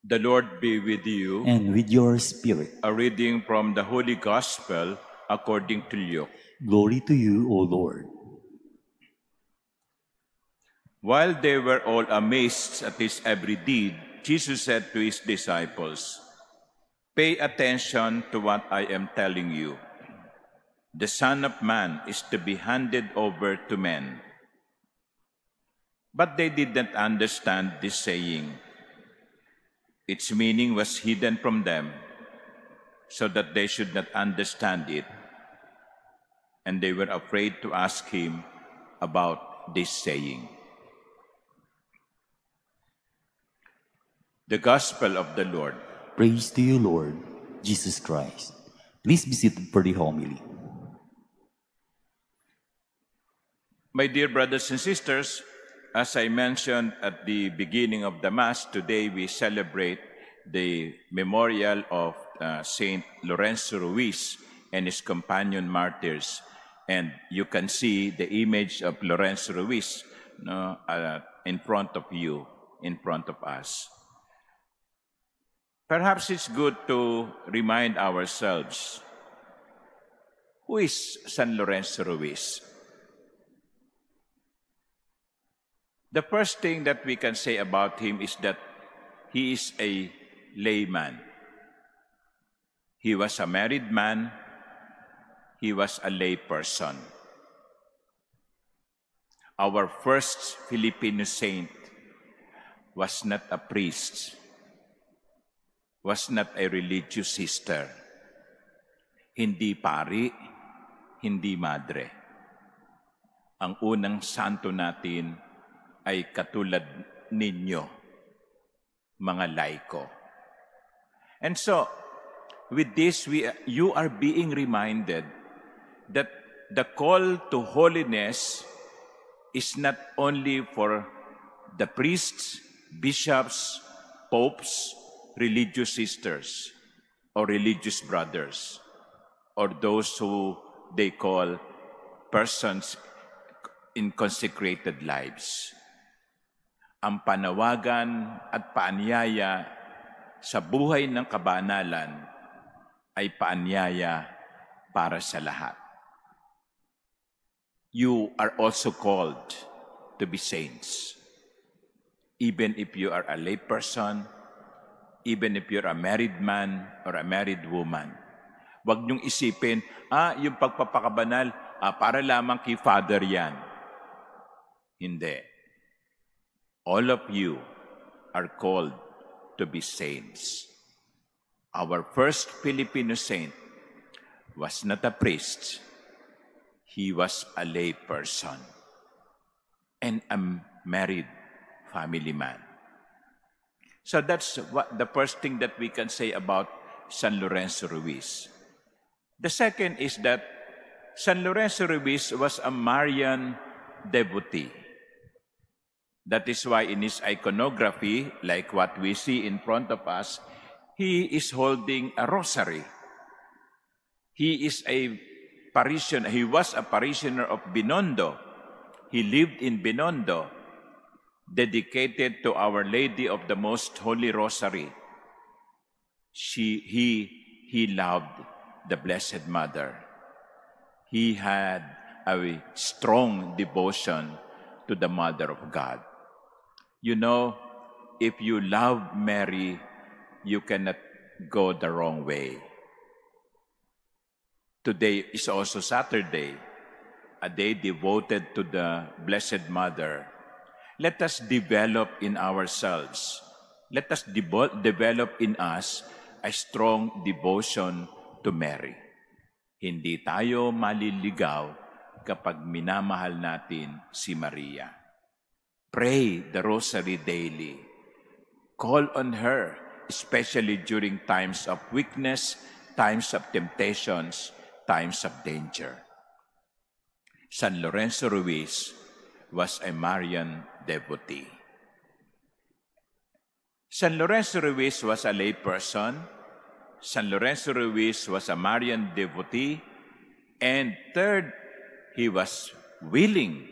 The Lord be with you. And with your spirit. A reading from the Holy Gospel according to Luke. Glory to you, O Lord. While they were all amazed at his every deed, Jesus said to his disciples, "Pay attention to what I am telling you. The Son of Man is to be handed over to men." But they did not understand this saying. Its meaning was hidden from them, so that they should not understand it. And they were afraid to ask him about this saying. The Gospel of the Lord. Praise to you, Lord Jesus Christ. Please be seated for the homily. My dear brothers and sisters, as I mentioned at the beginning of the Mass, today we celebrate the memorial of Saint Lorenzo Ruiz and his companion martyrs. And you can see the image of Lorenzo Ruiz, no, in front of you, in front of us. Perhaps it's good to remind ourselves, who is San Lorenzo Ruiz? The first thing that we can say about him is that he is a layman. He was a married man. He was a lay person. Our first Filipino saint was not a priest, was not a religious sister, hindi pari, hindi madre. Ang unang santo natin ay katulad ninyo, mga laiko. And so, with this, you are being reminded that the call to holiness is not only for the priests, bishops, popes, religious sisters, or religious brothers, or those who they call persons in consecrated lives. Ang panawagan at paanyaya sa buhay ng kabanalan ay paanyaya para sa lahat. You are also called to be saints. Even if you are a lay person, even if you're a married man or a married woman. Huwag niyong isipin, yung pagpapakabanal, para lamang kay Father yan. Hindi. All of you are called to be saints. Our first Filipino saint was not a priest. He was a lay person and a married family man. So that's what the first thing that we can say about San Lorenzo Ruiz. The second is that San Lorenzo Ruiz was a Marian devotee. That is why in his iconography, like what we see in front of us, he is holding a rosary. He is a parishioner. He was a parishioner of Binondo. He lived in Binondo, dedicated to Our Lady of the Most Holy Rosary. He loved the Blessed Mother. He had a strong devotion to the Mother of God. If you love Mary, you cannot go the wrong way. Today is also Saturday, a day devoted to the Blessed Mother. Let us develop in ourselves, let us develop in us a strong devotion to Mary. Hindi tayo maliligaw kapag minamahal natin si Maria. Pray the Rosary daily. Call on her, especially during times of weakness, times of temptations, times of danger. San Lorenzo Ruiz was a Marian devotee. San Lorenzo Ruiz was a lay person. San Lorenzo Ruiz was a Marian devotee. And third, he was willing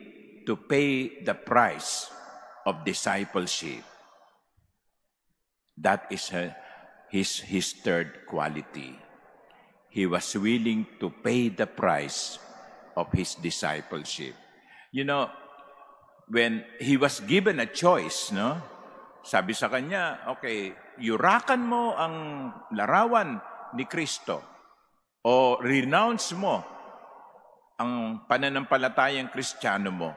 to pay the price of discipleship. That is his third quality. He was willing to pay the price of his discipleship. When he was given a choice, no? Sabi sa kanya, "Okay, yurakan mo ang larawan ni Kristo o renounce mo ang pananampalatayang Kristiyano mo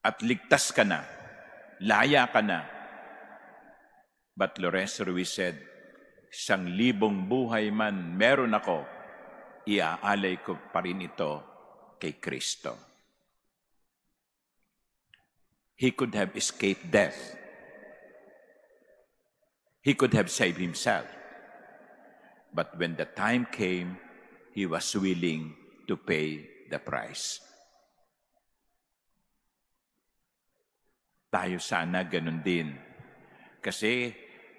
at ligtas ka na, laya ka na." But Lorenzo Ruiz said, "1,000 buhay man meron ako, iaalay ko pa rin ito kay Kristo." He could have escaped death. He could have saved himself. But when the time came, he was willing to pay the price. Tayo sana ganun din. Kasi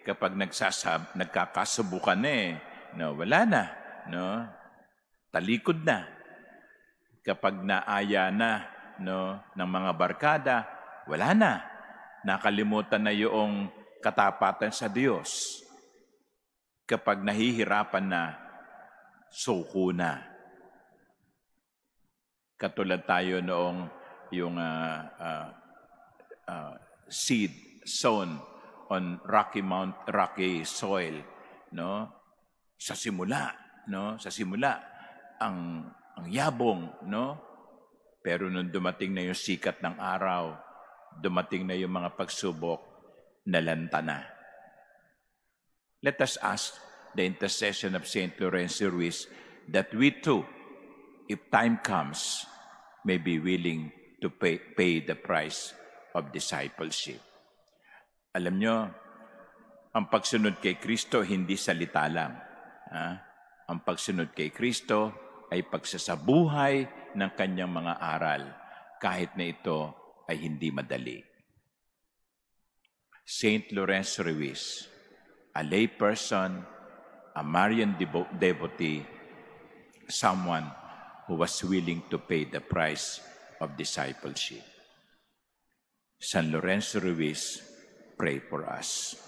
kapag nagkakasubukan na eh, no, wala na, no? Talikod na. Kapag naaya na, no, ng mga barkada, wala na. Nakalimutan na yung katapatan sa Diyos. Kapag nahihirapan na, suko na. Katulad tayo noong yung seed sown on rocky soil, no? Sa simula, no? Sa simula ang yabong, no? Pero nung dumating na yung sikat ng araw, dumating na yung mga pagsubok, nalanta na. Let us ask the intercession of Saint Lorenzo Ruiz that we too, if time comes, may be willing to pay the price of discipleship. Alam nyo, ang pagsunod kay Kristo hindi salita lang. Ha? Ang pagsunod kay Kristo ay pagsasabuhay ng kanyang mga aral, kahit na ito ay hindi madali. Saint Lorenzo Ruiz, a lay person, a Marian devotee, someone who was willing to pay the price of discipleship. San Lorenzo Ruiz, pray for us.